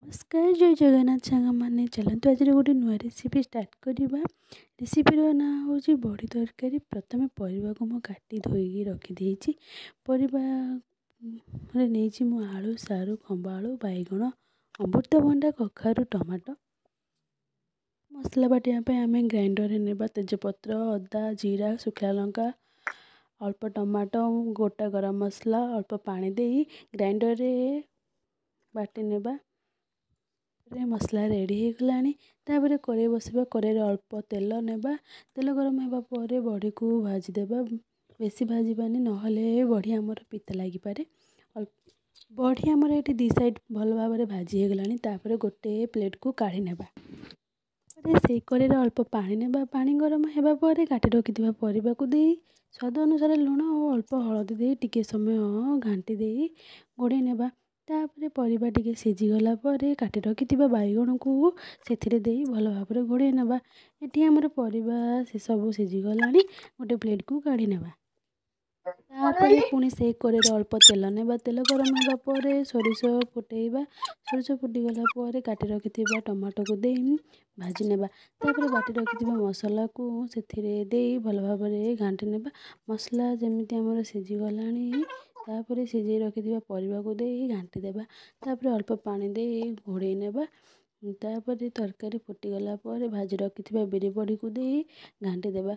ନମସ୍କାର, ଜୟ ଜଗନ୍ନାଥ ସାଙ୍ଗମାନେ। ଚାଲନ୍ତୁ ଆଜିର ଗୋଟେ ନୂଆ ରେସିପି ଷ୍ଟାର୍ଟ କରିବା। ରେସିପିର ନାଁ ହେଉଛି ବଡ଼ି ତରକାରୀ। ପ୍ରଥମେ ପରିବାକୁ ମୁଁ କାଟି ଧୋଇକି ରଖିଦେଇଛି। ପରିବାରେ ନେଇଛି ମୁଁ ଆଳୁ, ସାରୁ, ଖମ୍ବ ଆଳୁ, ବାଇଗଣ, ଅମୃତଭଣ୍ଡା, କଖାରୁ, ଟମାଟୋ। ମସଲା ବାଟିବା ପାଇଁ ଆମେ ଗ୍ରାଇଣ୍ଡରରେ ନେବା ତେଜପତ୍ର, ଅଦା, ଜିରା, ଶୁଖିଲା ଲଙ୍କା, ଅଳ୍ପ ଟମାଟୋ, ଗୋଟା ଗରମ ମସଲା, ଅଳ୍ପ ପାଣି ଦେଇ ଗ୍ରାଇଣ୍ଡରରେ ବାଟି ନେବା। ମସଲା ରେଡ଼ି ହେଇଗଲାଣି। ତାପରେ କରେଇ ବସିବା। କରେଇରେ ଅଳ୍ପ ତେଲ ନେବା। ତେଲ ଗରମ ହେବା ପରେ ବଡ଼ିକୁ ଭାଜିଦେବା। ବେଶୀ ଭାଜିବାନି, ନହେଲେ ବଡ଼ି ଆମର ପିତା ଲାଗିପାରେ। ବଡ଼ି ଆମର ଏଠି ଦୁଇ ସାଇଡ଼୍ ଭଲ ଭାବରେ ଭାଜି ହେଇଗଲାଣି। ତାପରେ ଗୋଟେ ପ୍ଲେଟ୍କୁ କାଢ଼ି ନେବା। ସେଇ କରେଇରେ ଅଳ୍ପ ପାଣି ନେବା। ପାଣି ଗରମ ହେବା ପରେ କାଟି ରଖିଥିବା ପରିବାକୁ ଦେଇ ସ୍ୱାଦ ଅନୁସାରେ ଲୁଣ ଓ ଅଳ୍ପ ହଳଦୀ ଦେଇ ଟିକେ ସମୟ ଘାଣ୍ଟି ଦେଇ ଘୋଡ଼େଇ ନେବା। ତାପରେ ପରିବା ଟିକେ ସିଝିଗଲା ପରେ କାଟି ରଖିଥିବା ବାଇଗଣକୁ ସେଥିରେ ଦେଇ ଭଲ ଭାବରେ ଘୋଡ଼େଇ ନେବା। ଏଠି ଆମର ପରିବା ସେସବୁ ସିଝିଗଲାଣି, ଗୋଟେ ପ୍ଲେଟ୍କୁ କାଢ଼ି ନେବା। ତାପରେ ପୁଣି ସେଇ କରେଇରେ ଅଳ୍ପ ତେଲ ନେବା। ତେଲ ଗରମ ହେବା ପରେ ସୋରିଷ ଫୁଟେଇବା। ସୋରିଷ ଫୁଟିଗଲା ପରେ କାଟି ରଖିଥିବା ଟମାଟୋକୁ ଦେଇ ଭାଜି ନେବା। ତାପରେ ବାଟି ରଖିଥିବା ମସଲାକୁ ସେଥିରେ ଦେଇ ଭଲ ଭାବରେ ଘାଣ୍ଟି ନେବା। ମସଲା ଯେମିତି ଆମର ସିଝିଗଲାଣି, ତାପରେ ସିଝେଇ ରଖିଥିବା ପରିବାକୁ ଦେଇ ଘାଣ୍ଟି ଦେବା। ତାପରେ ଅଳ୍ପ ପାଣି ଦେଇ ଘୋଡ଼େଇ ନେବା। ତାପରେ ତରକାରୀ ଫୁଟିଗଲା ପରେ ଭାଜି ରଖିଥିବା ବିରି ବଡ଼ିକୁ ଦେଇ ଘାଣ୍ଟି ଦେବା।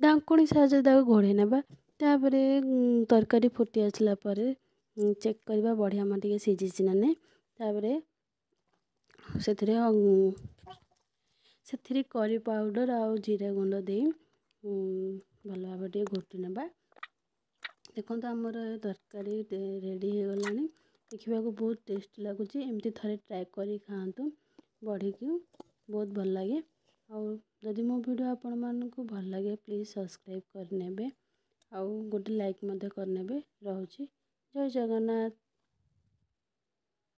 ଢାଙ୍କୁଣୀ ସାହାଯ୍ୟରେ ତାକୁ ଘୋଡ଼େଇ ନେବା। ତାପରେ ତରକାରୀ ଫୁଟି ଆସିଲା ପରେ ଚେକ୍ କରିବା ବଢ଼ି ଆମର ଟିକେ ସିଝିଛି ନା ନାହିଁ। ତାପରେ ସେଥିରେ କରି ପାଉଡ଼ର ଆଉ ଜିରା ଗୁଣ୍ଡ ଦେଇ ଭଲ ଭାବରେ ଟିକେ ଘୋଟି ନେବା। ଦେଖନ୍ତୁ, ଆମର ତରକାରୀ ରେଡ଼ି ହେଇଗଲାଣି। ଦେଖିବାକୁ ବହୁତ ଟେଷ୍ଟ ଲାଗୁଛି। ଏମିତି ଥରେ ଟ୍ରାଏ କରି ଖାଆନ୍ତୁ ବଢ଼ିକୁ, ବହୁତ ଭଲ ଲାଗେ। ଆଉ ଯଦି ମୋ ଭିଡ଼ିଓ ଆପଣମାନଙ୍କୁ ଭଲ ଲାଗେ, ପ୍ଲିଜ୍ ସବସ୍କ୍ରାଇବ୍ କରିନେବେ ଆଉ ଗୋଟେ ଲାଇକ୍ ମଧ୍ୟ କରିନେବେ। ରହୁଛି, ଜୟ ଜଗନ୍ନାଥ।